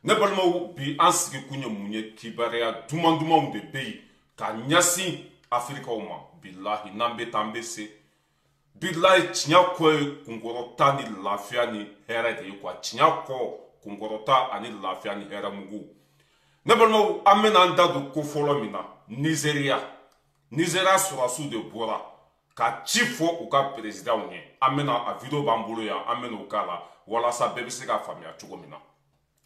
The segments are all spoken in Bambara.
Ne balimaw, bi an sigi kun ye mun ye? Kibaruya duman dumanw de bɛ yen ka ɲɛsin Afirikaw ma. Bilahi, n'an bɛ taa, an bɛ se. Bilahi, tiɲɛ kɔ ye kunkɔrɔta ni lafiya ni hɛrɛ de ye quoi. Tiɲɛ kɔ, kunkɔrɔta ani lafiya ni hɛrɛ mugu. Ne balimaw, an bɛna an da don ko fɔlɔ min na, Nizeriya. Nizeriya sɔrɔdasiw de bɔra ka ci fɔ u ka perezidanw ye. An bɛna a vidéo b'an bolo yan, an bɛna o k'a la walasa bɛɛ bɛ se k'a faamuya cogo min na.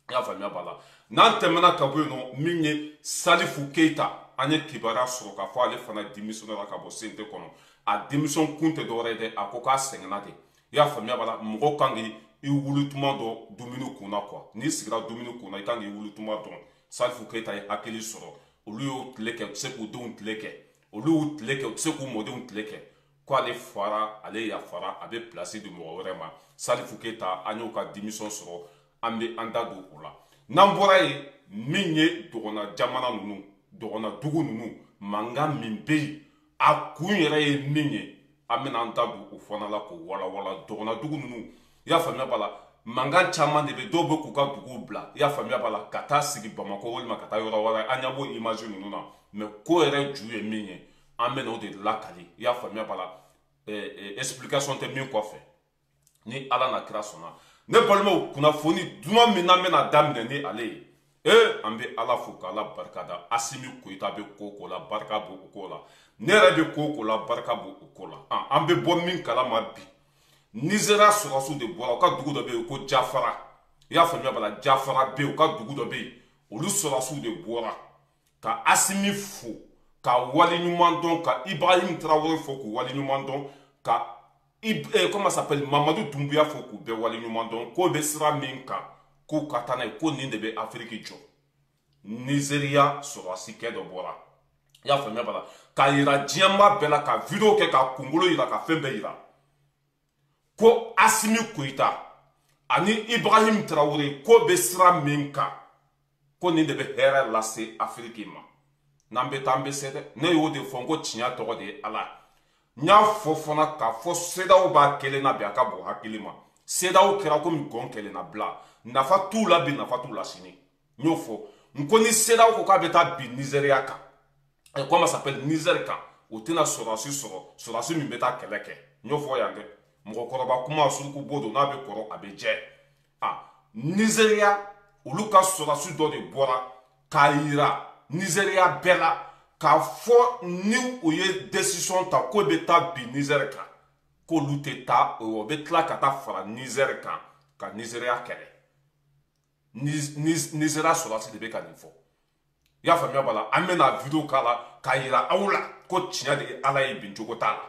I y'a faamuya b'a la. N'an tɛmɛna ka bɔ yen nɔ, min ye Salifu Keyita, an ye kibaruya sɔrɔ k'a fɔ ale fana démissionnera ka bɔ CNT kɔnɔ. A démission kun tɛ dɔwɛrɛ ye dɛ, a ko k'a sɛgɛnna de. I y'a faamuya b'a la. Mɔgɔ kan k'i wuli tuma dɔn dumuni kunna quoi. N'i sigira dumuni kunna, i kan k'i wuli tuma dɔn. Salifu Keyita ye hakili sɔrɔ. Olu y'o tile kɛ, u tɛ se k'u denw tile kɛ. Olu y'u tile kɛ, u tɛ se k'u mɔdenw tile kɛ. Ko ale fara, ale yafara, a bɛ place di mɔgɔ wɛrɛ ma. Salifu Keyita, an y'o ka démission sɔrɔ, an bɛ an da don o la. N'an bɔra yen, min ye dɔgɔnna jamana ninnu, dɔgɔnna dugu ninnu, mankan min bɛ yen, a kun yɛrɛ ye min ye, an bɛna an da don o fana la k'o walawala. Dɔgɔnna dugu ninnu, i y'a faamuya b'a la, mankan caman de bɛ. Dɔw bɛ k'u ka duguw bila, i y'a faamuya b'a la, ka taa sigi Bamakɔ walima ka taa yɔrɔ wɛrɛ. An ɲɛ b'o image ninnu na. Mais ko yɛrɛ ju ye min ye, an bɛna o de lakali. I y'a faamuya b'a la, explication tɛ min kɔfɛ, ni Ala na kira sɔnna. Ne balimaw, kunnafoni duman min n'an bɛna daminɛ ni ale ye, ee, an bɛ Ala fo k'Ala barika da. Asimi Goyita bɛ ko ko la, barika b'o ko la. Ne yɛrɛ bɛ ko ko la, barika b'o ko la. An bɛ bɔ min kalama bi, Nizeriya sɔrɔdasiw de bɔra u ka dugu dɔ bɛ yen ko Jafara. I y'a faamuya b'a la, Jafara bɛ yen, u ka dugu dɔ bɛ yen. Olu sɔrɔdasiw de bɔra ka Asimi fo ka waleɲuman dɔn, ka Ibrahim Traoré fo k'u waleɲuman dɔn, ka comment s'appelle, Mamadu Dumbuya fo k'u bɛɛ waleɲuman dɔn, k'o bɛ sira min kan, k'u ka taa n'a ye, ko nin de bɛ Afiriki jɔ. Nizeriya sɔrɔdasikɛ dɔ bɔra, i y'a faamuya b'a la, k'a yira diɲɛmaa bɛɛ la, ka vidéo kɛ, ka kunkolo yira, ka fɛn bɛɛ yira, ko Asimi Goyita ani Ibrahim Traoré, ko bɛ sira min kan, ko nin de bɛ hɛrɛ lase Afiriki ma. N'an bɛ taa, an bɛ se dɛ. Ne y'o de fɔ n ko tiɲɛ tɔgɔ de ye Ala. N y'a fɔ fana k'a fɔ CEDEAO b'a kelen na bi, a ka bon hakili ma. CEDEAO kɛra komi gɔn kelen na bila, nafa t'u la bi, nafa t'u la sini. N y'o fɔ n ko ni CEDEAO ko k'a bɛ taa bin Nizeriya kan, comment s'appelle, Niger kan, o tɛna sɔrɔdasi sɔrɔ, sɔrɔdasi min bɛ taa kɛlɛ kɛ. N y'o fɔ yan dɛ. Mɔgɔkɔrɔba kuma, suruku bo don, n'a bɛ kɔrɔ, a bɛ jɛ. Ah, Nizeriya, olu ka sɔrɔdasi dɔ de bɔra k'a yira Nizeriya bɛɛ la k'a fɔ ni u ye décision ta k'o bɛ taa bin Niger kan, k'olu tɛ taa, o bɛ tila ka taa fara Niger kan ka Nizeriya kɛlɛ. Nizeriya sɔrɔdasi de bɛ ka nin fɔ. I y'a faamuya b'a la. An bɛna vidéo k'a la k'a yira aw la ko tiɲɛ de ye Ala ye, bin cogo t'a la.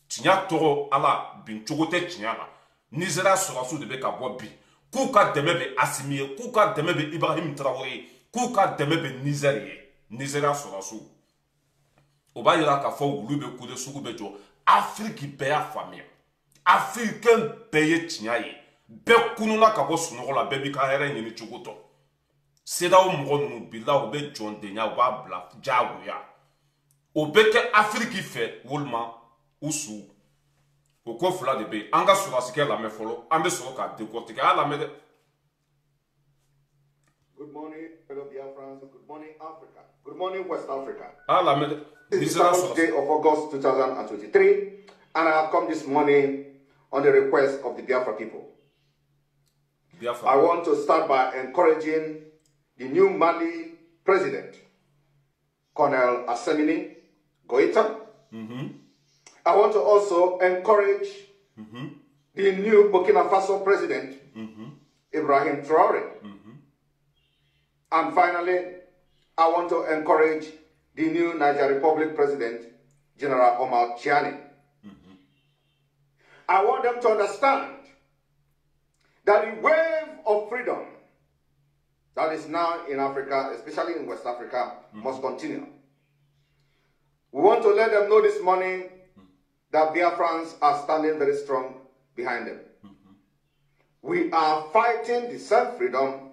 Tiɲɛ tɔgɔ Ala, bin cogo tɛ tiɲɛ la. Nizeriya sɔrɔdasiw de bɛ ka bɔ bi k'u ka dɛmɛ bɛ Asimi ye, k'u ka dɛmɛ bɛ Ibrahim Traoré ye, k'u ka dɛmɛ bɛ Niger ye. Nizeriya sɔrɔdasiw, o b'a yira k'a fɔ wulu bɛ kule, sugu bɛ jɔ. Afiriki bɛɛ y'a faamuya, Afirikɛn bɛɛ ye tiɲɛ ye, bɛɛ kununa ka bɔ sunɔgɔ la, bɛɛ b'i ka hɛrɛ ɲini cogo dɔn. CEDEAO mɔgɔ ninnu bila, u bɛ jɔndenya, u b'a bila diyagoya, o bɛ kɛ Afiriki fɛ walima u su. O ko fila de bɛ yen. An ka sɔrɔdasikɛ lamɛn fɔlɔ, an bɛ sɔrɔ k'a décortiquer. A y'a lamɛn dɛ. Good morning, fellow Biafrans. Good morning, Africa. Good morning, West Africa. A y'a lamɛn dɛ. This is the seventh day of August 2023, and I have come this morning on the request of the Biafra people. Biafra. I want to start by encouraging the new Mali president, Colonel Assimi Goïta. I want to also encourage the new Burkina Faso president, Ibrahim Traore. And finally, I want to encourage the new Niger Republic president, General Omar Tchiani. I want them to understand that the wave of freedom that is now in Africa, especially in West Africa, must continue. We want to let them know this morning that Biafrans are standing very strong behind them. We are fighting the same freedom,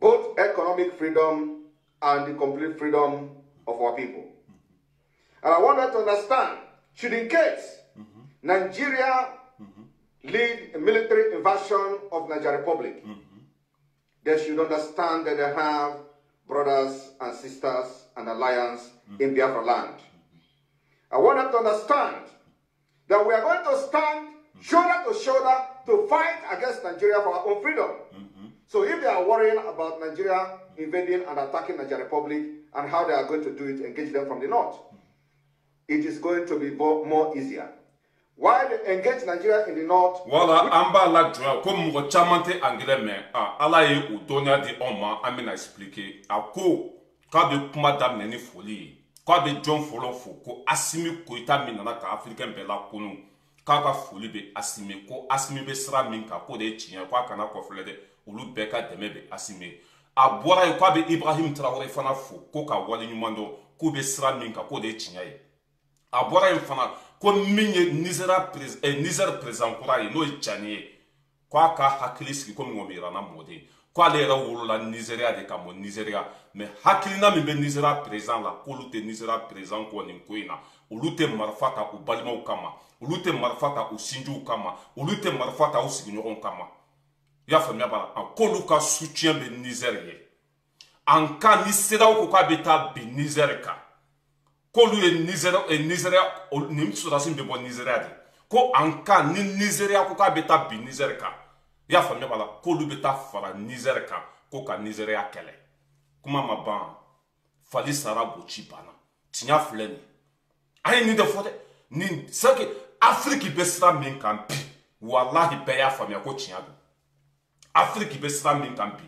both economic freedom and the complete freedom of our people. And I want them to understand, should in case Nigeria lead a military invasion of Niger Republic, They should understand that they have brothers and sisters and alliance in Biafra land. I want them to understand that we are going to stand shoulder to shoulder to fight against Nigeria for our own freedom. So if they are worrying about Nigeria invading and attacking Nigeria Republic and how they are going to do it, engage them from the north, it is going to be more easier. Why they engage Nigeria in the north? Voilà, an b'a lajɔ ko mɔgɔ caman tɛ anglais mɛn. A Ala ye o dɔnniya di anw ma, an bɛna expliquer. A ko k'a bɛ kuma daminɛ ni foli ye, k'a bɛ jɔn fɔlɔ fo? Ko Assimi Goïta min nana ka africain bɛɛ lakunu, k'a ka foli bɛ Assimi, ko Assimi bɛ sira min kan, k'o de ye tiɲɛ ye, k'a kana kɔfilɛ dɛ, olu bɛɛ ka dɛmɛ bɛ Assimi ye. A bɔra yen, k'a bɛ Ibrahim Traoré fana fo, ko ka waleɲuman dɔn, k'u bɛ sira min kan, k'o de ye tiɲɛ ye. A bɔra yen fana, ko min ye Niger président kura ye, n'o ye Tiani ye, k'a ka hakili sigi komi ŋɔmi yiranna mɔden, k'ale yɛrɛ wolola Nizeriya de ka mɔ Nizeriya, mais hakilina min bɛ Nizeriya président la, k'olu tɛ Nizeriya président kɔ nin ko in na. Olu tɛ marifa ta u balimaw kama, olu tɛ marifa ta u sinjiw kama, olu tɛ marifa ta u sigiɲɔgɔnw kama. I y'a faamuya b'a la, k'olu ka soutien bɛ Niger ye. En cas ni CEDEAO ko k'a bɛ taa bin Niger kan, k'olu ye Nizeriya nin sɔrɔdasi bɛ bɔ Nizeriya de, ko en cas ni Nizeriya ko k'a bɛ taa bin Niger kan, i y'a faamuya b'a la, k'olu bɛ taa fara Niger kan, ko ka Nizeriya kɛlɛ. Kuma ma ban, fali sara boci banna. Tiɲɛ filɛ nin, an ye nin de fɔ dɛ. Nin c'est que Afiriki bɛ sira min kan bi, walahi, bɛɛ y'a faamuya ko tiɲɛ don. Afiriki bɛ sira min kan bi,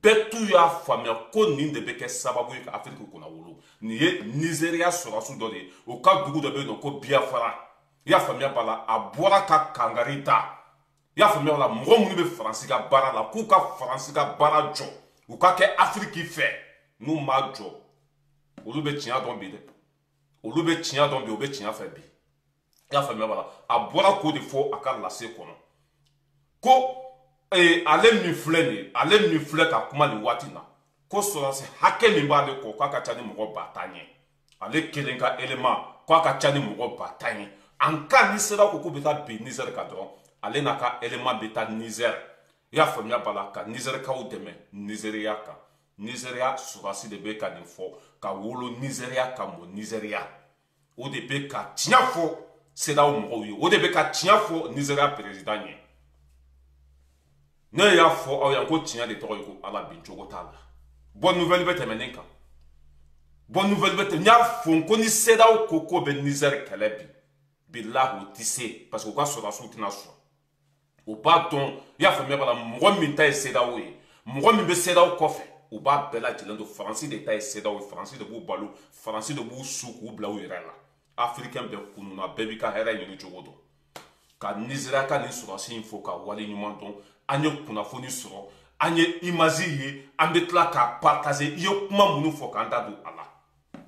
bɛɛ t'u y'a faamuya ko nin de bɛ kɛ sababu ye ka Afiriki kunna wolo. Nin ye Nizeriya sɔrɔdasi dɔ de ye, o ka dugu dɔ bɛ yen nɔ ko Biafra. I y'a faamuya b'a la, a bɔra ka kangari da, i y'a faamuya b'a la, mɔgɔ minnu bɛ Faransi ka baara la, k'u ka Faransi ka baara jɔ, u ka kɛ Afiriki fɛ. N'u m'a jɔ, olu bɛ tiɲɛ dɔn bi dɛ, olu bɛ tiɲɛ dɔn bi, u bɛ tiɲɛ fɛ bi. I y'a faamuya b'a la, a bɔra k'o de fɔ a ka lase kɔnɔ, ko ale min filɛ nin ye, ale min filɛ ka kuma nin waati na, ko sɔrɔdasi hakɛ min b'ale kɔ, k'a ka ca ni mɔgɔ 10 000 ye, ale kelen ka élément, k'a ka ca ni mɔgɔ 10 000 ye. En cas ni sera ko k'u bɛ taa bin Niger kan dɔrɔn, ale n'a ka élément bɛ taa Niger, i y'a faamuya b'a la, ka Nizɛrikaw dɛmɛ Nizeriya kan. Nizeriya sɔrɔdasi de bɛ ka nin fɔ, ka wolo Nizeriya, ka mɔ Nizeriya, o de bɛ ka tiɲɛ fɔ CEDEAO mɔgɔw ye, o de bɛ ka tiɲɛ fɔ Nizeriya président ye. Ne y'a fɔ aw yan ko tiɲɛ de tɔgɔ ye ko Ala, bin cogo t'a la. Bonne nouvelle bɛ tɛmɛ nin kan, bonne nouvelle bɛ tɛmɛ. N y'a fɔ ko ni CEDEAO ko k'o bɛ Niger kɛlɛ bi, bilahi, o tɛ se, parce que u ka sɔrɔdasiw tɛna sɔn. U b'a dɔn, i y'a faamuya b'a la, mɔgɔ min ta ye CEDEAO ye, mɔgɔ min bɛ CEDEAO kɔfɛ, u b'a bɛɛ lajɛlen don. Faransi de ta ye CEDEAO ye, Faransi de b'u balo, Faransi de b'u su k'u bila u yɛrɛ la. Africain bɛɛ kununa, bɛɛ b'i ka hɛrɛ ɲini cogo dɔn. Ka Nizeriya ka nin sɔrɔdasi in fo ka wale ɲuman dɔn. An ye kunnafoni sɔrɔ, an ye image ye, an bɛ tila k'a partager. I ye kuma minnu fɔ k'an da don a la,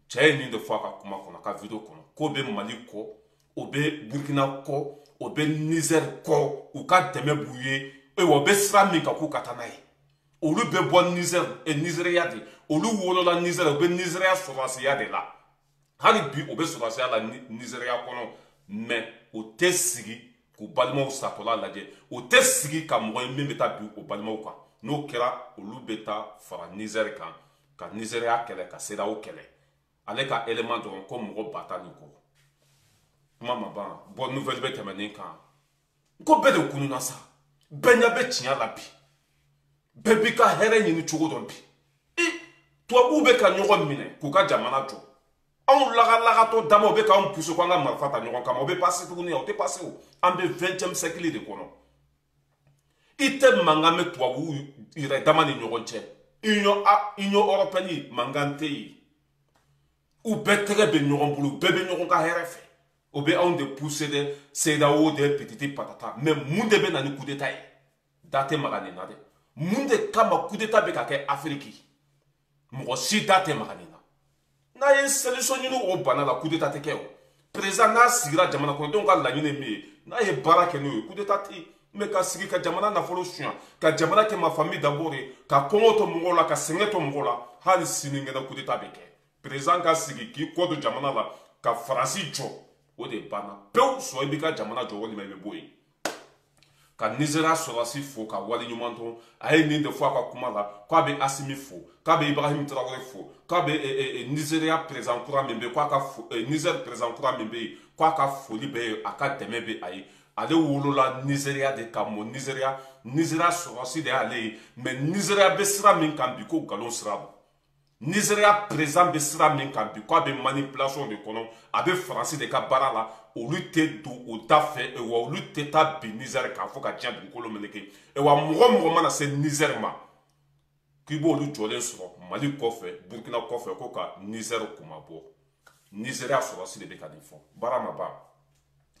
cɛ ye nin de fɔ a ka kuma kɔnɔ, a ka vidéo kɔnɔ, k'o bɛ Mali kɔ, o bɛ Burkina kɔ, o bɛ Niger kɔ, u ka dɛmɛ b'u ye. Ayiwa, u bɛ sira min kan, k'u ka taa n'a ye. Olu bɛ bɔ Niger, Nizeriya de, olu wolola Niger, u bɛ Nizeriya sɔrɔdasiya de la hali bi, u bɛ sɔrɔdasiya la Nizeriya kɔnɔ, mais o tɛ sigi k'u balimaw satɔla lajɛ, o tɛ sigi ka mɔgɔ ye min bɛ taa bin o balimaw kan. N'o kɛra, olu bɛ taa fara Niger kan, ka Nizeriya kɛlɛ, ka CEDEAO kɛlɛ. Ale ka élément dɔrɔn, ko mɔgɔ 10 000 ni kɔ. Kuma ma ban, bonne nouvelle bɛ tɛmɛ nin kan, ko bɛɛ de kununa sa, bɛɛ ɲɛ bɛ tiɲɛ la bi, bɛɛ b'i ka hɛrɛ ɲini cogo dɔn bi. I tubabuw bɛ ka ɲɔgɔn minɛ k'u ka jamana jɔ, anw lagalagatɔ damaw bɛ k'anw pousser ko an ka marifa ta ɲɔgɔn kama. O bɛ passer tuguni? O tɛ passer. O an bɛ 20e siècle de kɔnɔ. I tɛ mankan mɛn tubabuw yɛrɛ dama ni ɲɔgɔn cɛ. Union européenne, mankan tɛ yen, u bɛɛ tɛgɛ bɛ ɲɔgɔn bolo, u bɛɛ bɛ ɲɔgɔn ka hɛrɛ fɛ. O bɛ anw de pousser dɛ, CEDEAO de petite patata. Mais mun de bɛ na ni coup d'état ye? Da tɛ maga nin na dɛ. Mun de kama coup d'état bɛ ka kɛ Afiriki? Mɔgɔ si da tɛ maga nin na. N'a ye solution ɲini o bana la, coup d'état tɛ kɛ. O président n'a sigira, jamana kɔnɔdenw ka laɲini ye min ye, n'a ye baara kɛ n'o ye, coup d'état tɛ yen. Mais ka sigi ka jamana nafolo suɲa, ka jamana kɛ ma famille d'abord ye, ka kɔngɔ to mɔgɔw la, ka sɛgɛn to mɔgɔw la, hali sinikɛnɛ coup d'état bɛ kɛ. Président ka sigi k'i kɔ don jamana la ka Faransi jɔ, o de banna pewu. Sɔn i b'i ka jamana jɔ, walima i bɛ bɔ yen. Ka Nizeriya sɔrɔdasi fo ka waleɲuman dɔn. A ye nin de fɔ a ka kuma la, k'a bɛ Asimi fo, k'a bɛ Ibrahim Traoré fo, k'a bɛ Nizeriya président kura min bɛ yen, k'a ka Niger président kura min bɛ yen, k'a ka foli bɛ yen, a ka dɛmɛ bɛ a ye. Ale wolola Nizeriya de ka mɔ Nizeriya, Nizeriya sɔrɔdasi de y'ale ye, mais Nizeriya bɛ sira min kan bi, ko nkalon sira don. Nizeriya président bɛ sira min kan bi, k'a bɛ manipulation de kɔnɔ, a bɛ Faransi de ka baara la, olu tɛ don o da fɛ, wa olu tɛ taa bin Niger kan fo ka diɲɛ dugukolo meleke. Wa mɔgɔ mɔgɔ mana se Niger ma, k'i b'olu jɔlen sɔrɔ Mali kɔfɛ, Burkina kɔfɛ, ko ka Niger kunmabɔ. Nizeriya sɔrɔdasi de bɛ ka nin fɔ. Baara ma ban.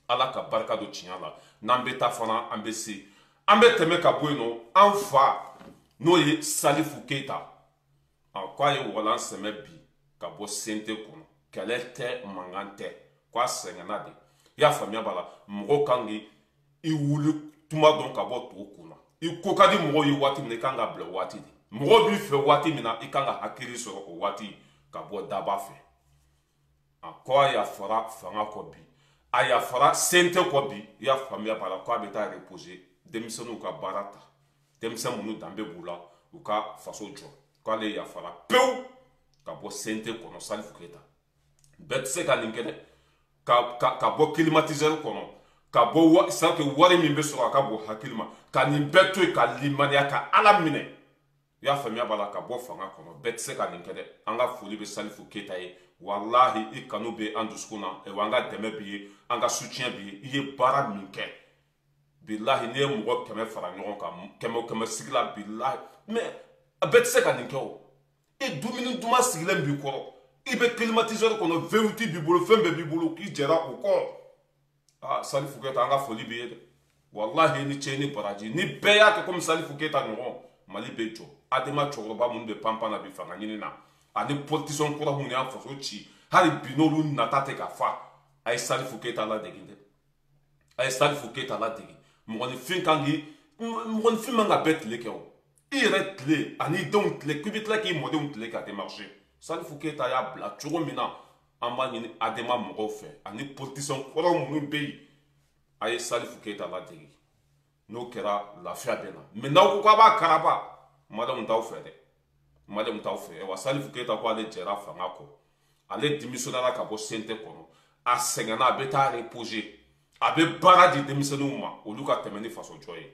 Ala ka barika don tiɲɛ la. N'an bɛ taa fana, an bɛ se. An bɛ tɛmɛ ka bɔ yen nɔ, an fa n'o ye Salifu Keyita, a ko a ye walan sɛmɛ bi ka bɔ CNT kɔnɔ. Kɛlɛ tɛ, mankan tɛ, k'a sɛgɛnna de. I y'a faamuya b'a la, mɔgɔ kan k'i wuli tuma dɔn ka bɔ to kunna. I ko ka di mɔgɔw ye waati min na, i kan ka bila waati de. Mɔgɔw b'i fɛ waati min na, i kan ka hakili sɔrɔ o waati ka bɔ daba fɛ. A ko a yafara fanga kɔ bi, a yafara CNT kɔ bi. I y'a faamuya b'a la, k'a bɛ taa reposer, denmisɛnninw ka baara ta, denmisɛn minnu danbe b'u la, u ka faso jɔ. K'ale yafara pewu ka bɔ CNT kɔnɔ. Salifu Keyita, bɛɛ tɛ se ka nin kɛ dɛ, ka bɔ climatiseur kɔnɔ, ka bɔ sans que wari min bɛ sɔrɔ a ka bon hakili ma, ka nin bɛɛ to yen, ka limaniya, ka Ala minɛ. I y'a faamuya b'a la, ka bɔ fanga kɔnɔ, bɛɛ tɛ se ka nin kɛ dɛ. An ka foli bɛ Salifu Keyita ye. Walahi, i kanu bɛ an dusukun na, wa an ka dɛmɛ b'i ye, an ka soutien b'i ye. I ye baara min kɛ, bilahi, n'i ye mɔgɔ 100 fara ɲɔgɔn kan, 100 o 100 sigi la, bilahi, mais bɛɛ tɛ se ka nin kɛ o. E dumuni duman sigilen b'i kɔrɔ, i bɛ climatiseur kɔnɔ, V8 b'i bolo, fɛn bɛɛ b'i bolo, k'i jɛra o kɔ. Ah, Salifu Keyita, an ka foli b'i ye dɛ. Walahi, ni cɛ ni baraji, ni bɛɛ y'a kɛ komi Salifu Keyita ɲɔgɔn, Mali bɛ jɔ. Adema cɛkɔrɔba minnu bɛ panpan na bi fanga ɲini na, ani politicien kura minnu y'an faso ci, hali bi n'olu nata tɛ ka fa, a ye Salifu Keyita ladegi dɛ. A ye Salifu Keyita ladegi. Mɔgɔninfin kan k'i, mɔgɔninfin man ka bɛɛ tile kɛ o. I yɛrɛ tile ani denw tile, k'i bɛ tila k'i mɔdenw tile ka démarcher. Salifu Keyita y'a bila cogo min na, an b'a ɲini Adema mɔgɔw fɛ ani politicien kɔrɔ minnu bɛ yen, a ye Salifu Keyita ladegi. N'o kɛra, lafiya bɛ na. Mais n'aw ko k'a b'a karaba, Maliyɛnw t'aw fɛ dɛ, Maliyɛnw t'aw fɛ. Wa Salifu Keyita ko ale jɛra fanga kɔ, ale démissionnera ka bɔ CNT kɔnɔ, a sɛgɛnna, a bɛ taa reposer, a bɛ baara di denmisɛnninw ma, olu ka tɛmɛ ni fasojɔ ye.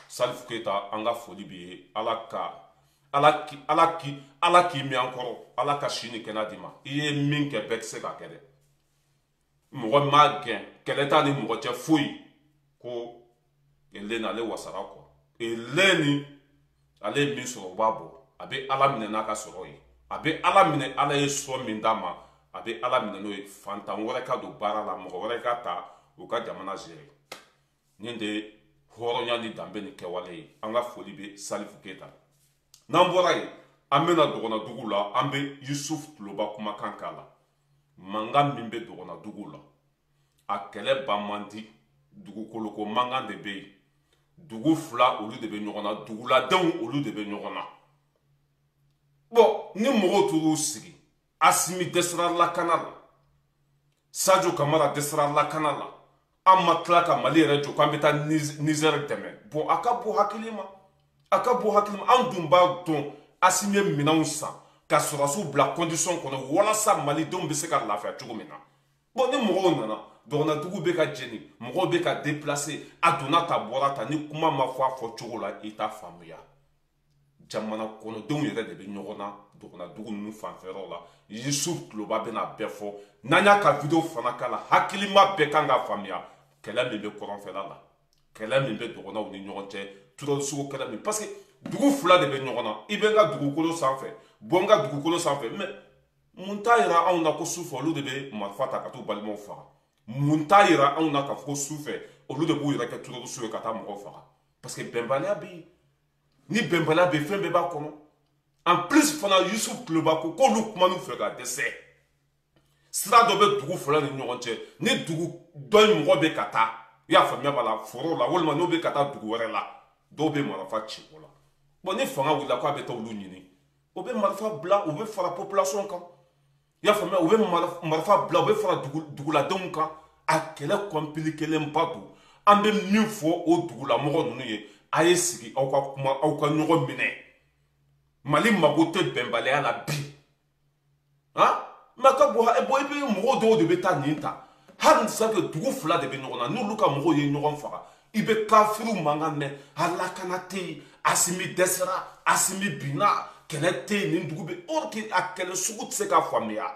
Salifu Keyita, an ka foli b'i ye. Ala ka Ala k'i Ala k'i Ala k'i mɛn an kɔrɔ, Ala ka si ni kɛnɛya d'i ma. I ye min kɛ, bɛɛ tɛ se k'a kɛ dɛ. Mɔgɔ m'a gɛn, kɛlɛ t'a ni mɔgɔ cɛ foyi. Ko Eleni, ale wasara kɔ. Eleni, ale ye min sɔrɔ, o b'a bɔ. A bɛ Ala minɛ n'a ka sɔrɔ ye, a bɛ Ala minɛ, Ala ye sɔn min d'a ma, a bɛ Ala minɛ n'o ye. Fantan wɛrɛ ka don baara la, mɔgɔ wɛrɛ ka ta u ka jamana gérer. Nin de ye hɔrɔnya ni danbe ni kɛwale ye. An ka foli bɛ Salifu Keyita. N'an bɔra yen, an bɛna dɔgɔnnadugu la, an bɛ Yusuf Tuloba kumakan k'a la. Mankan min bɛ dɔgɔnnadugu la, a kɛlɛ ban man di. Dugukoloko mankan de bɛ yen. Dugu fila, olu de bɛ ɲɔgɔn na, duguladenw, olu de bɛ ɲɔgɔn na. Bon, ni mɔgɔw tor'u sigi, Asimi dɛsɛra lakana la, Sadio Kamara dɛsɛra lakana la, an ma tila ka Mali yɛrɛ jɔ k'an bɛ taa Niger dɛmɛ. Bon, a ka bon hakili ma, a ka bon hakili ma. An dun b'a dɔn, Asimi ye minɛnw san ka sɔrɔdasiw bila condition kɔnɔ walasa malidenw bɛ se ka lafiya cogo min na. Bon, ni mɔgɔw nana, dɔgɔnnadugu bɛ ka jeni, mɔgɔw bɛ ka déplacer, a donna ta bɔra ta, ni kuma ma fɔ a fɔ cogo la, i t'a faamuya. Jamana kɔnɔdenw yɛrɛ de bɛ ɲɔgɔn na dɔgɔnnadugu ninnu fanfɛyɔrɔ la. Yusuf Tuloba bɛna bɛɛ fɔ. N'an y'a ka vidéo fana k'a la, hakilima bɛɛ kan ka faamuya kɛlɛ min bɛ kɔrɔnfɛla la, kɛlɛ min bɛ dɔgɔnnaw ni ɲɔgɔn cɛ, turɔsugo kɛlɛ min, parce que dugu fila de bɛ ɲɔgɔn na. I bɛ n ka dugukolo sanfɛ, bɔ n ka dugukolo sanfɛ. Mais mun t'a yira anw na ko sufɛ olu de bɛ marifa ta ka t'u balimaw faga? Mun t'a yira anw na k'a fɔ ko sufɛ olu de b'u yɛrɛ kɛ turɔsugo ye ka taa mɔgɔw faga? Parce que bɛnbaliya bɛ yen. Ni bɛnbaliya bɛ yen, fɛn bɛɛ b'a kɔnɔ. En plus fana, Yusuf Tuloba ko k'olu kuman'u fɛ ka dɛsɛ. Sira dɔ bɛ dugu fila ni ɲɔgɔn cɛ, ni dugu dɔ in mɔgɔ bɛ ka taa, i y'a faamuya b'a la, foro la, walima n'o bɛ ka taa dugu wɛrɛ la, dɔw bɛ marifa ci o la. Bon, ni fanga wulila k'a bɛ taa olu ɲini, o bɛ marifa bila, u bɛ fara population kan. I y'a faamuya, u bɛ marifa bila, u bɛ fara duguladenw kan. A kɛlɛ compliquélenba don. An bɛ min fɔ o dugulamɔgɔ ninnu ye, a ye sigi aw ka kuma, aw ka ɲɔgɔn minɛ. Mali mago tɛ bɛnbaliya la bi. Han, mɛ ka bɔ bɔn, i bɛ mɔgɔw dɔw de bɛ taa nin ta, hali sa dugu fila de bɛ ɲɔgɔn na, n'olu ka mɔgɔw ye ɲɔgɔn faga, i bɛ kafiriw mankan mɛn, a lakana tɛ yen, Asimi dɛsɛra, Asimi binna, kɛlɛ tɛ yen, nin dugu bɛ or que a kɛlɛ sugu tɛ se ka faamuya,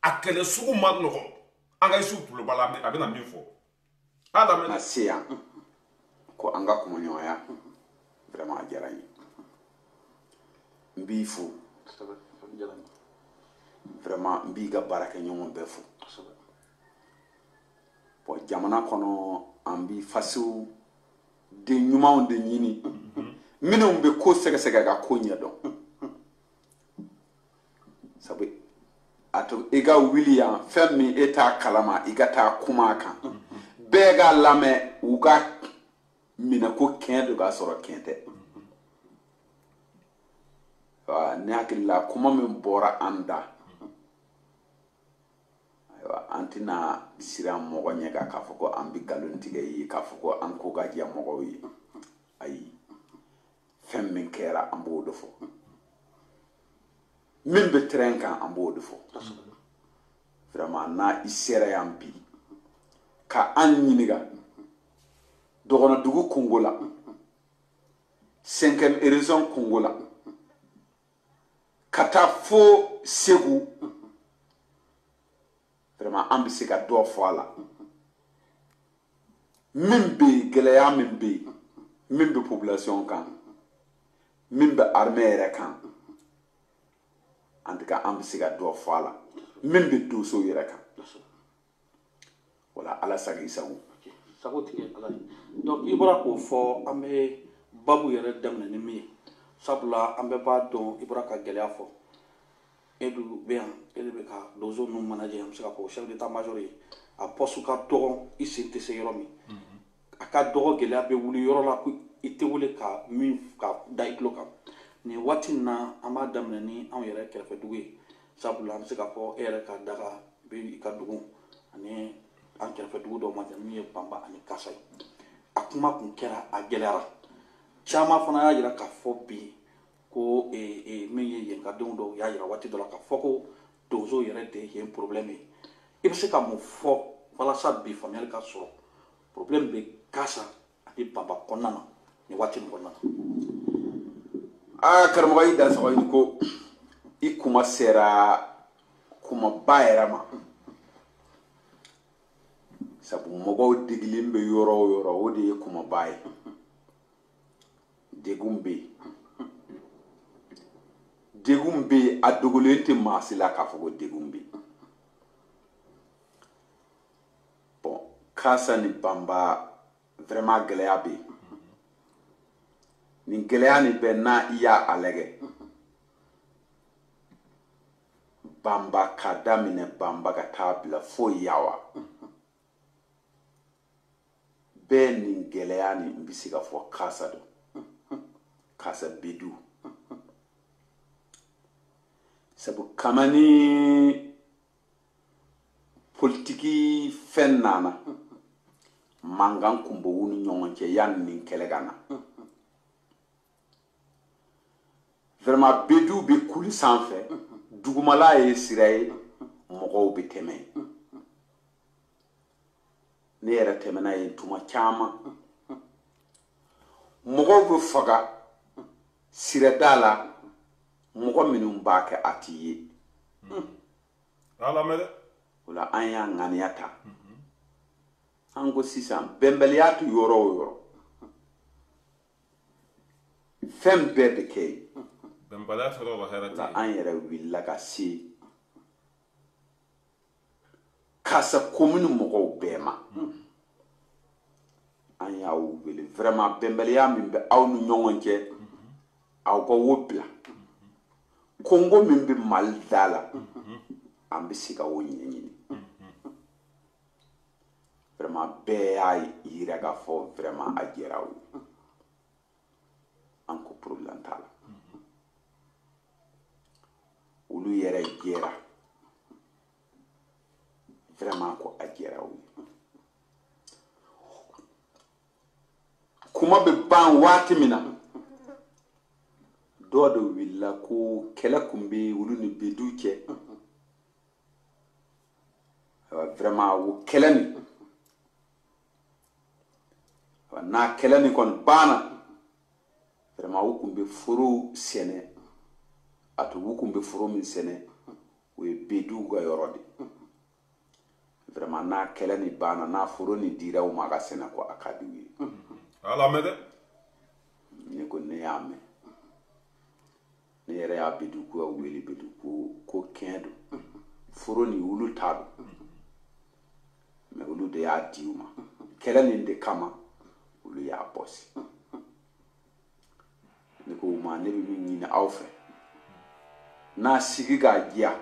a kɛlɛ sugu ma nɔgɔn. An ka isuw tulo b'a la, a bɛna min fɔ. A lamɛn. Na se yan ko an ka kumaɲɔgɔnya, vraiment a diyara n ye, n b'i fo vraiment, n b'i ka baarakɛɲɔgɔn bɛɛ fo. Bon, jamana kɔnɔ, an bi fasiw den ɲumanw de ɲini, minnu bɛ ko sɛgɛsɛgɛ ka ko ɲɛdɔn, sabu a to i ka wuli yan, fɛn min e t'a kalama, i ka taa kuma a kan, bɛɛ k'a lamɛn, u ka minɛ ko kɛn don k'a sɔrɔ kɛn tɛ. Ne hakili la, kuma min bɔra an da, ayiwa, an tɛna siran mɔgɔ ɲɛ kan k'a fɔ ko an bɛ nkalon tigɛ i ye, k'a fɔ ko an ko ka diya mɔgɔw ye. Ayi, fɛn min kɛra, an b'o de fɔ. Min bɛ terrain kan, an b'o de fɔ. Vraiment, n'a i sera yan bi ka an ɲininka dɔgɔnɔdugu kungo la, cinquième région kungo la, ka taa fo Segu, vraiment an bɛ se ka dɔ fɔ a la. Min bɛ yen, gɛlɛya min bɛ yen, min bɛ population kan, min bɛ armée yɛrɛ kan, en tout cas an bɛ se ka dɔ fɔ a la, min bɛ donso yɛrɛ kan. Wala Ala sago i sago. Sago tigɛ Ala ye. Donc i bɔra k'o fɔ, an bɛ babu yɛrɛ daminɛ ni min ye, sabula an bɛɛ b'a dɔn, i bɔra ka gɛlɛya fɔ, e dun bɛ yan, e de bɛ ka donso ninnu manager, an bɛ se k'a fɔ chef d'état major ye. A poste ka dɔgɔn, i sen tɛ se yɔrɔ min, a ka dɔgɔ, gɛlɛya bɛ wuli yɔrɔ la ko i tɛ wele ka min ka da i tulo kan. Nin waati in na, an b'a daminɛ ni anw yɛrɛ kɛrɛfɛ dugu ye, sabula an bɛ se k'a fɔ e yɛrɛ ka daga bɛ i ka dugu ani an kɛrɛfɛ dugu dɔw ma jan, min ye Banba ani Kasa ye. A kuma kun kɛra, a gɛlɛyara, caman fana y'a yira k'a fɔ bi ko min ye yen ka denw dɔw y'a yira waati dɔ la k'a fɔ ko donso yɛrɛ de ye yen problème ye. I bɛ se ka mun fɔ walasa bi faamuyali ka sɔrɔ problème bɛ Kasa ani Banba kɔnɔna na nin waati nin kɔnɔna na? Aa, karamɔgɔ, i dan sɔgɔ i ko i kuma sera kumaba yɛrɛ ma, sabu mɔgɔw degilen bɛ yɔrɔ o yɔrɔ, o de ye kumaba ye. Degun bɛ yen, degun bɛ yen, a dogolen tɛ maa si la k'a fɔ ko degun bɛ yen. Bon, Kasa ni Banba, vraiment gɛlɛya bɛ yen. Nin gɛlɛya nin bɛɛ n'a i y'a a lajɛ, Banba ka daminɛ Banba ka taa bila fo Yawa bɛɛ, nin gɛlɛya nin n bɛ se ka fɔ Kasa don, Kasa Bedu, sabu kama ni politiki fɛn nana, mankan kun bɛ u ni ɲɔgɔn cɛ yanni nin kɛlɛ ka na. Vraiment, Bedu bɛ kuli sanfɛ, dugumala ye sira ye, mɔgɔw bɛ tɛmɛ yen. Ne yɛrɛ tɛmɛna yen tuma caman, mɔgɔw bɛ faga sirada la, mɔgɔ minnu b'a kɛ a t'i ye. A lamɛn dɛ. O la an y'a ŋaniya ta, an ko sisan bɛnbaliya tɛ yɔrɔ o yɔrɔ, fɛn bɛɛ bɛ kɛ yen. Bɛnbaliya tɛ yɔrɔ o yɔrɔ, hɛrɛ O la tɛ yen. An yɛrɛ wulila ka se Kasa komini mɔgɔw bɛɛ ma, an y'aw wele, vraiment bɛnbaliya min bɛ aw ni ɲɔgɔn cɛ, aw ka wo bila. Kongo min bɛ Mali da la, an bɛ se ka o ɲɛɲini. Vraiment bɛɛ y'a yira k'a fɔ vraiment a diyara aw ye. An ko problème t'a la, olu yɛrɛ jɛra, vraiment ko a diyara u ye. ban waati min na dɔ de wulila ko kɛlɛ kun bɛ olu ni Bedu cɛ. Vraiment o kɛlɛ nin, n'a kɛlɛ nin kɔni banna, vraiment u kun bɛ foro sɛnɛ. A to u kun bɛ foro min sɛnɛ, o ye Beduw ka yɔrɔ de. Vraiment n'a kɛlɛ nin banna, n'a foro nin dira u ma a ka sɛnɛ, ko a ka di u ye. Ala mɛn dɛ. Ne ko ne y'a mɛn, ne yɛrɛ y'a Bedu ko wele. Bedu ko kɛn don, foro nin olu t'a don, mais olu de y'a di u ma kɛlɛ nin de kama, olu y'a bɔsi. Ne ko u ma, ne bɛ min ɲini aw fɛ, n'a sigi k'a diya,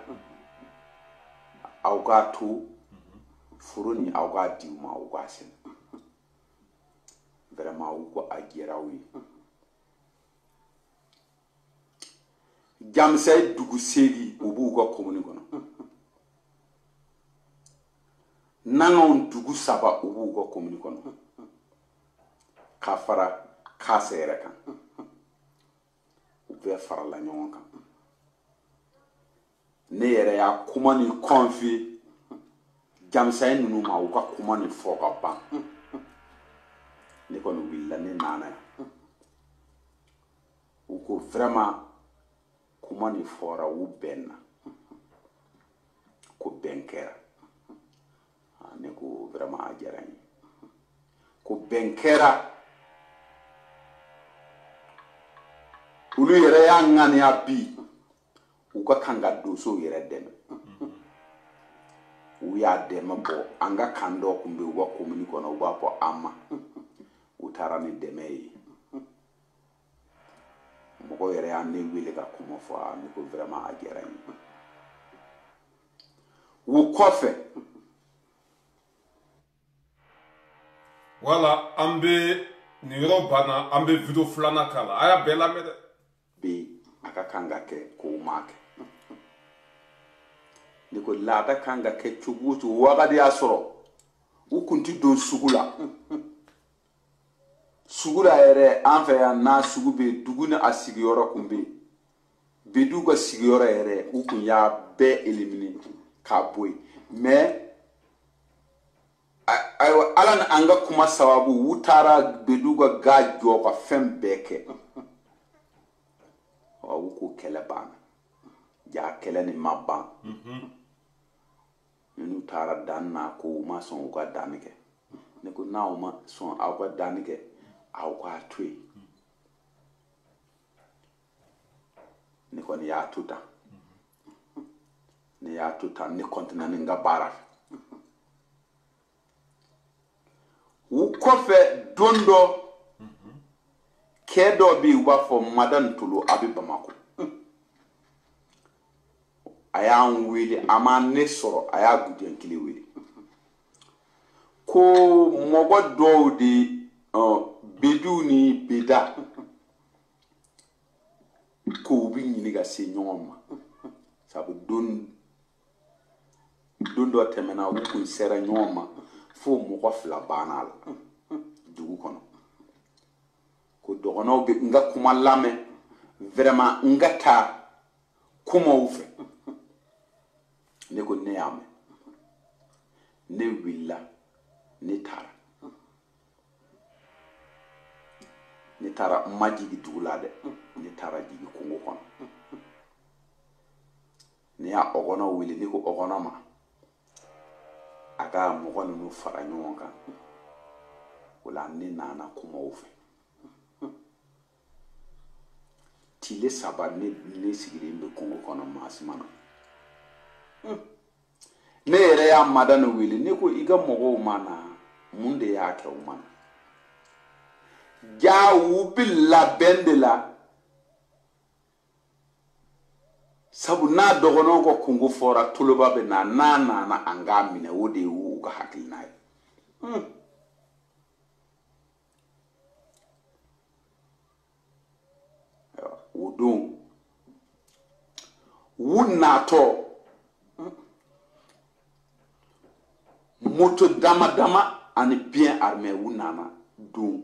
aw k'a to foro nin, aw k'a di u ma, u k'a sɛnɛ. Vraiment u ko a diyara u ye. Jamisayi dugu 8, u b'u ka komini kɔnɔ. Nanganw dugu 3, u b'u ka komini kɔnɔ, ka fara Kase yɛrɛ kan. U bɛɛ farala ɲɔgɔn kan. Ne yɛrɛ y'a kuma ni confier Jamisayi ninnu ma, u ka kuma nin fɔ ka ban. Ne kɔni wulila, ne nana yan. U ko vraiment kuma nin fɔra, u bɛnna, ko bɛn kɛra. Ne ko vraiment a diyara n ye, ko bɛn kɛra. Olu yɛrɛ y'a ŋaniya bi, u ka kan ka donsow yɛrɛ dɛmɛ. U y'a dɛmɛ bɔ an ka kan dɔ kun bɛ u ka komini kɔnɔ, u b'a fɔ an ma. U taara ni dɛmɛ ye. Mɔgɔw yɛrɛ y'a ne wele ka kuma fɔ. Ne ko vraiment a diyara n ye. O kɔfɛ, wala an bɛ nin yɔrɔ banna, an bɛ video filanan k'a la, a y'a bɛɛ lamɛn dɛ. Bi a ka kan ka kɛ k'o ma kɛ. Ne ko laada kan ka kɛ cogo o cogo, wagati y'a sɔrɔ u kun ti don sugu la. Sugu la yɛrɛ, an fɛ yan n'a sugu bɛ yen, dugu ni a sigiyɔrɔ kun bɛ yen. Beduw ka sigiyɔrɔ yɛrɛ, u kun y'a bɛɛ éliminer k'a bɔ yen. Mais ayiwa, ala ni an ka kuma sababu, u taara Beduw ka ga jɔ ka fɛn bɛɛ kɛ. U ko kɛlɛ banna, ja kɛlɛ nin ma ban. N'u taara danni na, ko u ma sɔn u ka danni kɛ. Ne ko n'aw ma sɔn aw ka danni kɛ, aw k'a to yen. Ne kɔni y'a to tan, ne y'a to tan, ne kɔntina ni n ka baara fɛ. U kɔfɛ don dɔ, cɛ dɔ bɛ yen, u b'a fɔ Madani Tolo, a bɛ Bamakɔ. A y'an wele, a ma ne sɔrɔ, a y'a gudɛn kelen wele ko mɔgɔ dɔw de Beduw ni Beda ko u bɛ ɲini ka se ɲɔgɔn ma. Sabu don dɔ tɛmɛna, u kun sera ɲɔgɔn ma fo mɔgɔ 2 banna a la dugu kɔnɔ. Ko dɔgɔnɔw bɛ n ka kuma lamɛn, vraiment n ka taa kumaw fɛ. Ne ko ne y'a mɛn. Ne wulila, ne taara. Ne taara, n ma jigin dugu la dɛ, ne taara jigin kungo kɔnɔ. Ne y'a ɔgɔnɔ wele, ne ko ɔgɔnɔ ma a ka mɔgɔ ninnu fara ɲɔgɔn kan. O la ne nana kumaw fɛ. Tile 3 ne sigilen bɛ kungo kɔnɔ, maa si ma na. Ne yɛrɛ y'a Madani wele, ne ko i ka mɔgɔw ma na, mun de y'a kɛ u ma na? Ja u bɛ labɛn de la, sabu n'a dɔgɔnɔw ka kungo fɔra, Toloba bɛ na, n'a nana an k'a minɛ, o de y'u ka hakilina ye. O don u natɔ, moto dama dama ani bien armé, u nana don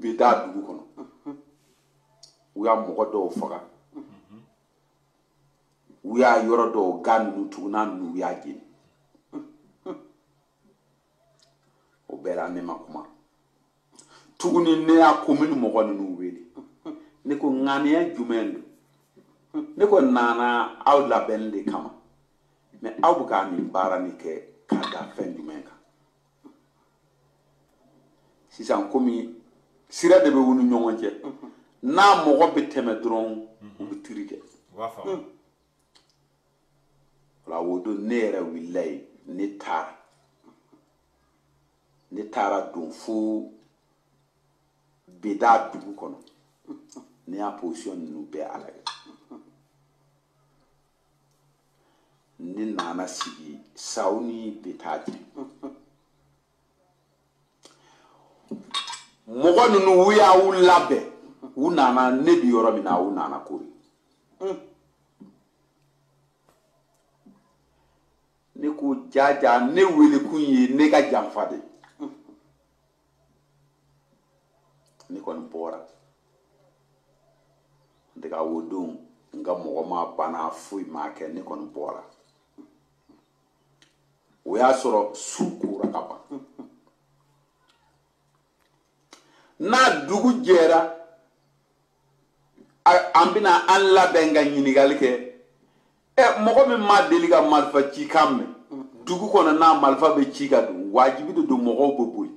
Beda dugu kɔnɔ u y'a mɔgɔ dɔw faga u y'a yɔrɔ dɔw ga ninnu tuguna ninnu u y'a jeni o bɛɛ la ne ma kuma tuguni ne y'a commune mɔgɔ ninnu wele ne ko ŋaniya jumɛn don ne ko nana aw labɛnni de kama mais aw bɛ ka nin baara nin kɛ k'a da fɛn jumɛn kan sisan komi sira de bɛ u ni ɲɔgɔn cɛ n'a mɔgɔ bɛ tɛmɛ dɔrɔn u bɛ tiri kɛ wala o don ne yɛrɛ wulila yen ne taara don fo Beda dugu kɔnɔ ne y'a position ninnu bɛɛ a lajɛ ne nana sigi Saw ni Beta cɛ mɔgɔ ninnu u y'aw labɛn u nana ne bi yɔrɔ min na u nana kori ne ko jaja ne wele kun ye ne ka janfa de ne kɔni bɔra n tɛ ka o don n ka mɔgɔ ma bana foyi ma kɛ ne kɔni bɔra o y'a sɔrɔ su kora ka ban n'a dugu jɛra an bɛna an labɛn ka ɲininkali kɛ mɔgɔ min ma deli ka marifa cikan mɛn dugu kɔnɔ n'a marifa bɛ ci ka don wajibi de don mɔgɔw bɛ boli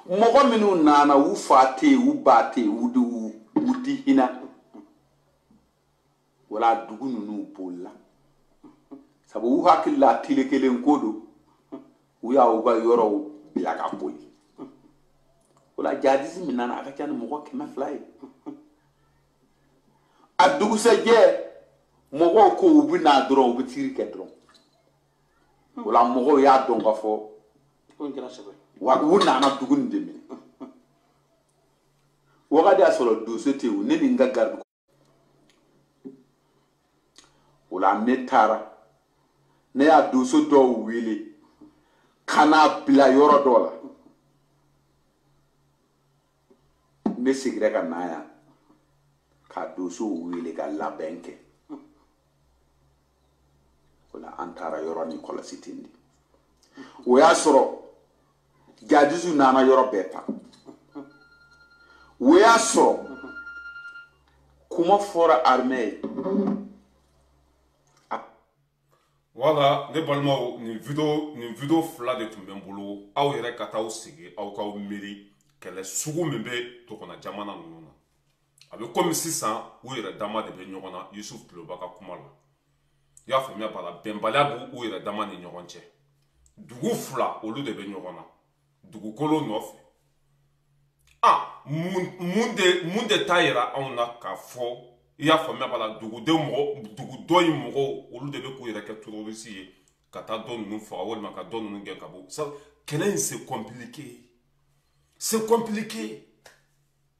mɔgɔ minnu nana u fa tɛ yen u ba tɛ yen u ti hinɛ wala dugu ninnu bolila sabu u hakili la tile kelen ko don u y'aw ka yɔrɔw bila ka boli wala jadisi min nana a ka ca ni mɔgɔ 200 ye a dugusɛjɛ mɔgɔw ko u bɛ na dɔrɔn u bɛ tiri kɛ dɔrɔn wala mɔgɔw y'a dɔn ka fɔ wa u nana dugu nin de minɛ wagati y'a sɔrɔ donso tɛ yen ne ni n ka garidi o la ne taara ne y'a donso dɔw wele ka n'a bila yɔrɔ dɔ la ne seginna ka na yan ka donsow wele ka labɛn kɛ o la an taara yɔrɔ ni kɔlɔsi ten de o y'a sɔrɔ jadisiw nana yɔrɔ bɛɛ ta o y'a sɔrɔ kuma fɔra armée ye. Wala ne balimaw nin vidéo fila de tun bɛ n bolo aw yɛrɛ ka taa aw sigi aw k'aw miiri kɛlɛ sugu min bɛ tɔgɔna jamana ninnu na a bɛ komi sisan u yɛrɛ dama de bɛ ɲɔgɔn na Yusuf Tuloba ka kuma la i y'a faamuya b'a la bɛnbaliya b'u yɛrɛ dama ni ɲɔgɔn cɛ dugu fila olu de bɛ ɲɔgɔn na dugukolo nɔfɛ mun de t'a yira anw na k'a fɔ i y'a faamuya b'a la duguden mɔgɔ dugu dɔ in mɔgɔw olu de bɛ k'u yɛrɛ kɛ terroriste ye ka taa dɔ ninnu faga walima ka dɔ ninnu gɛn ka bɔ kɛlɛ in c'est compliqué c'est compliqué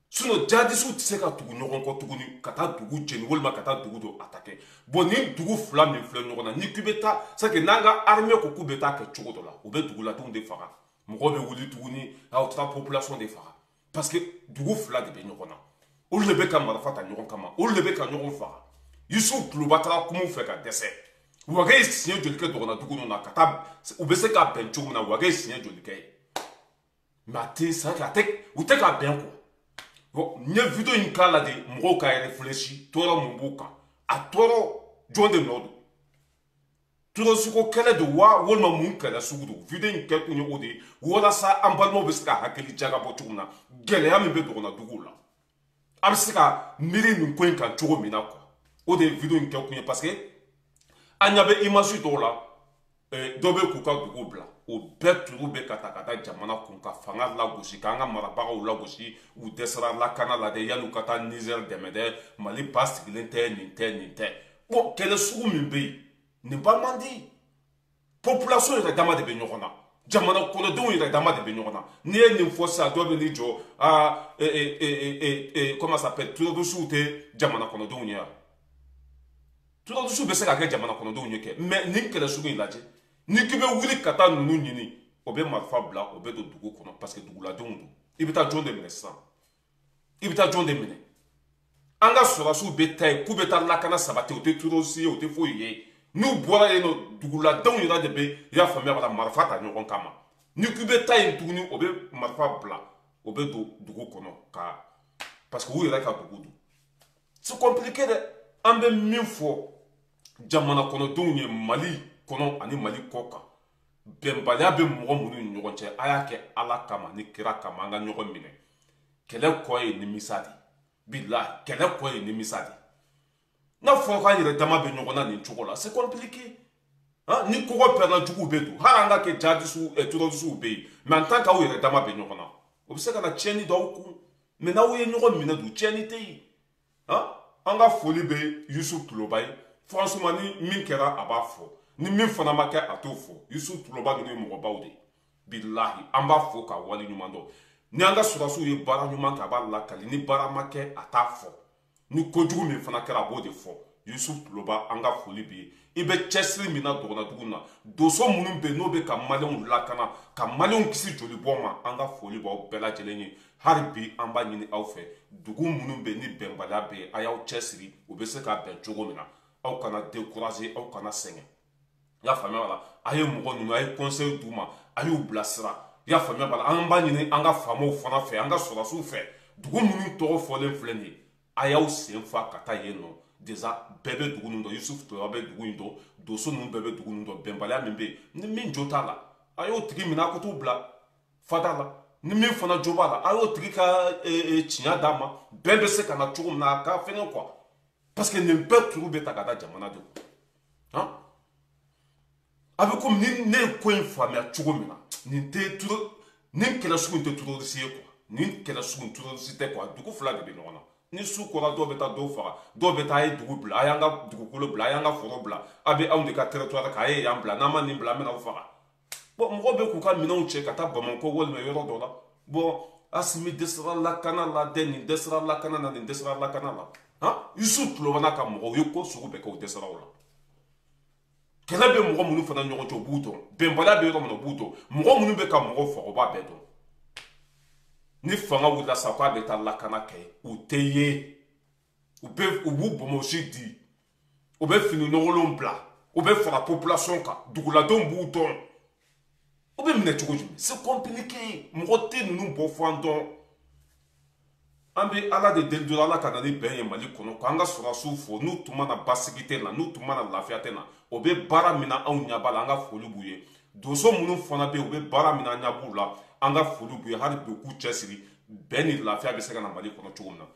sinon jadisiw tɛ se ka tugu ɲɔgɔn kɔ tuguni ka taa dugu jeni walima ka taa dugu dɔ attaquer bon ni dugu fila min filɛ ɲɔgɔn na ni k'i bɛ taa c'est que n'an ka armée ko k'u bɛ taa kɛ cogo dɔ la u bɛ duguladenw de faga mɔgɔw bɛ wuli tuguni aw taara population de faga parce que dugu fila de bɛ ɲɔgɔn na olu de bɛ ka marifa ta ɲɔgɔn kama olu de bɛ ka ɲɔgɔn faga Yusuf Tuloba taara kuma u fɛ ka dɛsɛ Wage ye siɲɛ joli kɛ dɔgɔnna dugu ninnu na ka taa u bɛ se ka bɛn cogo min na Wage ye siɲɛ joli kɛ yen mais a tɛ c'est à dire u tɛ ka bɛn quoi. Bon n ye vidéo in k'a la de mɔgɔw ka réfléchi tɔɔrɔ mun b'u kan a tɔɔrɔ jɔn de nɔ don terroriste ko kɛlɛ don wa walima mun kɛlɛ sugu don vidéo in kɛ kun ye o de ye walasa an balimaw bɛ se ka hakili jagabɔ cogo min na gɛlɛya min bɛ dɔgɔnna duguw la a bɛ se ka miiri nin ko in kan cogo min na quoi o de ye vidéo in kɛ kun ye parce que an ɲɛ bɛ image dɔw la dɔ bɛ k'u ka dugu bila o bɛɛ turu bɛ ka ta ka taa jamana kun ka fanga lagosi k'an ka marabagaw lagosi u dɛsɛra lakana la dɛ yanni u ka taa Niger dɛmɛ dɛ Mali ba sigilen tɛ nin tɛ nin tɛ bon kɛlɛ sugu min bɛ yen nin ba man di population yɛrɛ dama de bɛ ɲɔgɔn na jamana kɔnɔdenw yɛrɛ dama de bɛ ɲɔgɔn na n'i ye nin fɔ sisan dɔ bɛ n'i jɔ aa comment ça s'appelle terroriste tɛ jamana kɔnɔdenw ye wa terroriste bɛ se ka kɛ jamana kɔnɔdenw ye kɛ mais nin kɛlɛ sugu in lajɛ ni k'i bɛ wuli ka taa ninnu ɲini o bɛ marifa bila o bɛ don dugu kɔnɔ parce que duguladenw don i bɛ taa jɔn de minɛ sisan. I bɛ taa jɔn de minɛ? An ka sɔrɔdasiw bɛ taa yen k'u bɛ taa lakana sabati, o tɛ terroriste ye, o tɛ foyi ye. N'u bɔra yen nɔ, duguladenw yɛrɛ de bɛ, i y'a faamuya b'a la, marifa ta ɲɔgɔn kama. Ni k'i bɛ taa yen tuguni, o bɛ marifa bila, o bɛ don dugu kɔnɔ ka, parce que u yɛrɛ ka dugu don. C'est compliqué dɛ. An bɛ min fɔ jamana kɔnɔdenw ye Mali kɔnɔ ani Mali kɔ kan, bɛnbaliya bɛ mɔgɔ minnu ni ɲɔgɔn cɛ, a y'a kɛ Ala kama ni kira kama, an ka ɲɔgɔn minɛ. Kɛlɛ kɔ ye nimisa de, bilahi, kɛlɛ kɔ ye nimisa de. N'a fɔra k'an yɛrɛ dama bɛ ɲɔgɔn na nin cogo la, c'est compliqué. Ni kɔgɔ pɛrɛnna, juguw bɛ don, hali an ka kɛ jihadisiw, terrorisiw bɛ yen, mais en tant qu'aw yɛrɛ dama bɛ ɲɔgɔn na, o bɛ se ka na tiɲɛni don aw kun. Mais n'aw ye ɲɔgɔn minɛ dun, tiɲɛni tɛ yen. An ka foli bɛ Yusuf Tuloba ye. Franchement, ni min kɛra a b'a fɔ, ni min fana ma kɛ a t'o fɔ. Yusuf Tuloba ninnu ye mɔgɔbaw de ye, bilahi, an b'a fɔ k'a wale ɲuman dɔn. Ni an ka sɔrɔdasiw ye baara ɲuman kɛ, a b'a lakali. Ni baara ma kɛ, a t'a fɔ. Ni kojugu min fana kɛra, a b'o de fɔ. Yusuf Tuloba, an ka foli b'i ye. I bɛ cɛsiri min na dɔgɔnnadugu na, donso minnu bɛ yen n'o bɛ ka maliyɛnw lakana, ka maliyɛnw kisi jolibɔn ma, an ka foli b'aw bɛɛ lajɛlen ye. Hali bi an b'a ɲini aw fɛ, dugu minnu bɛ yen ni bɛnbaliya bɛ yen, a y'aw cɛsiri u bɛ se ka bɛn cogo min na. Aw kana décourager, aw kana sɛgɛn. I y'a faamuya b'a la, a ye mɔgɔ ninnu, a ye conseil d'u ma, a y'u bilasira. I y'a faamuya b'a la, an b'a ɲini an ka faamaw fana fɛ, an ka sɔrɔdasiw fɛ, dugu minnu tɔgɔ fɔlen filɛ nin ye, a y'aw sen fa ka taa yen nɔ. Déjà bɛɛ bɛ dugu ninnu dɔn, Yusuf Tuloba bɛ dugu in dɔn, donso ninnu bɛɛ bɛ dugu ninnu dɔn. Bɛnbaliya min bɛ yen, ni min jo t'a la, a y'o tigi minɛ, a ko t'u bila fada la. Ni min fana jo b'a la, a y'o tigi ka tiɲɛ d'a ma, bɛn bɛ se ka na cogo min na, a ka fɛngɛ quoi. Parce que nin bɛɛ turu bɛ ta ka da jamana de kun. A bɛ komi ni ne ye ko in faamuya cogo min na, nin tɛ turu, nin kɛlɛ sugu in tɛ terroriste ye quoi. Nin kɛlɛ sugu in terroriste tɛ quoi. Dugu fila de bɛ ɲɔgɔn na. Ni su kora, dɔw bɛ taa dɔw faga, dɔw bɛ taa a ye dugu bila, a y'an ka dugukolo bila, a y'an ka foro bila, a bɛ anw de ka territoire kan, a ye yan bila, n'an ma nin bila, an bɛna aw faga. Bon, mɔgɔw bɛ k'u ka minɛnw cɛ ka taa Bamakɔ walima yɔrɔ dɔ la. Bon, Asimi dɛsɛra lakana la dɛ, nin dɛsɛra lakana na, nin dɛsɛra lakana la. Han, Yusuf Tuloba n'a ka mɔgɔw ye ko sugu bɛɛ kɛ, u dɛsɛra o la. Kɛlɛ bɛ mɔgɔ minnu fana ɲɔgɔn cɛ, u b'u dɔn. Bɛnbaliya bɛ yɔrɔ min na, u b'u dɔn. Mɔgɔ minnu bɛ ka mɔgɔw faga, u b'a bɛɛ dɔn. Ni fanga wulila sa k'a bɛ taa lakana kɛ, u tɛ ye. U b'u bonbonsi di, u bɛ fini nɔgɔlenw bila, u bɛ fara population kan, duguladenw b'u dɔn. U bɛ minɛ cogo jumɛn? C'est compliqué. Mɔgɔ tɛ ninnu bɔ fɔ an dɔn. An bɛ Ala de deli dɔrɔn, Ala ka na ni bɛn ye Mali kɔnɔ, k'an ka sɔrɔdasiw fo. N'u tun mana basigi tɛ na, n'u tun mana lafiya tɛ na, o bɛ baara min na, anw ɲɛ b'a la, an ka foli b'u ye. Donso minnu fana bɛ yen, u bɛ baara min na, an ɲɛ b'u la, an ka foli b'u ye. Hali bi u k'u cɛsiri, bɛn ni lafiya bɛ se ka na Mali kɔnɔ cogo min na.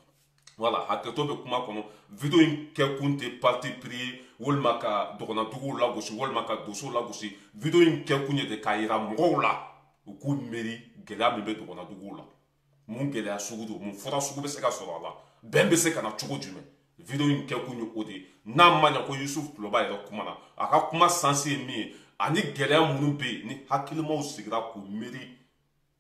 Voilà, hakɛto bɛ kuma kɔnɔ. Video in kɛ kun tɛ parti pris ye, walima ka dɔgɔnnaduguw lagosi, walima ka donsow lagosi. Video in kɛ kun ye de k'a yira mɔgɔw la, u k'u miiri gɛlɛya min bɛ dɔgɔnnaduguw la, mun gɛlɛya sugu don, mun fura sugu bɛ se ka sɔrɔ a la, bɛn bɛ se ka na cogo jumɛn. Video in kɛ kun ye o de ye. N'a ma ɲɛ ko Yusuf Tuloba yɛrɛ kuma na, a ka kuma sansi ye min ye, ani gɛlɛya minnu bɛ yen, ni hakilimaw sigira k'u miiri,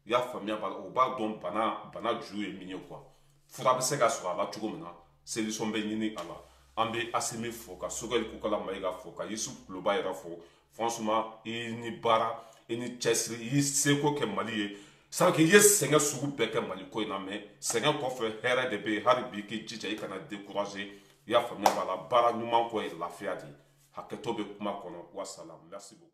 i y'a faamuya b'a la, o b'a dɔn bana ju ye min ye quoi. Fura bɛ se ka sɔrɔ a la cogo min na, solution bɛ ɲini a la. An bɛ Asimi fo, ka Sogɛli Kokala Mayiga fo, ka Yusuf Tuloba yɛrɛ fo. Franchement, i ni baara, i ni cɛsiri, i y'i seko kɛ Mali ye. C'est que i ye sɛgɛn sugu bɛɛ kɛ Mali ko in na, mais sɛgɛn kɔfɛ hɛrɛ de bɛ yen. Hali bi k'i jija, i kana décourager. I y'a faamuya b'a la, baara ɲuman kɔ ye lafiya de ye. Hakɛto bɛ kuma kɔnɔ. Wasalaam, merci beaucoup.